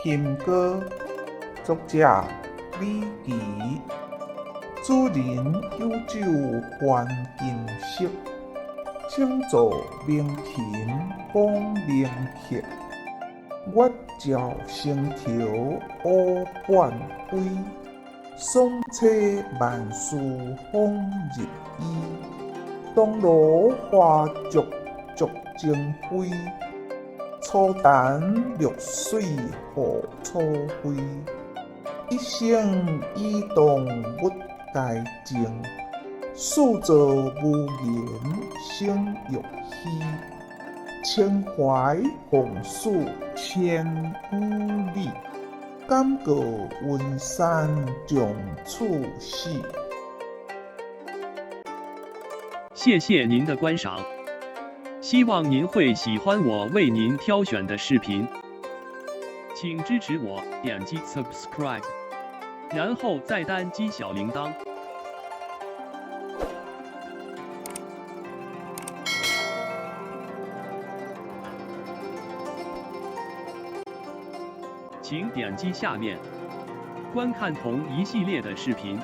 琴歌，作者李琦。主人有酒還琴色，請坐鳴琴講明客。月照星潮烏半歸，爽車萬事風入衣。東羅花燭燭情飛，初彈綠水予楚妃。一生倚當勿該靜，事做無言生欲虛。情懷奉使千古理，敢告雲山將處死。謝謝您的觀賞，希望您會喜歡我為您挑選的視頻，請支持我點擊 subscribe，然後再單擊小鈴鐺。請點擊下面觀看同一系列的視頻。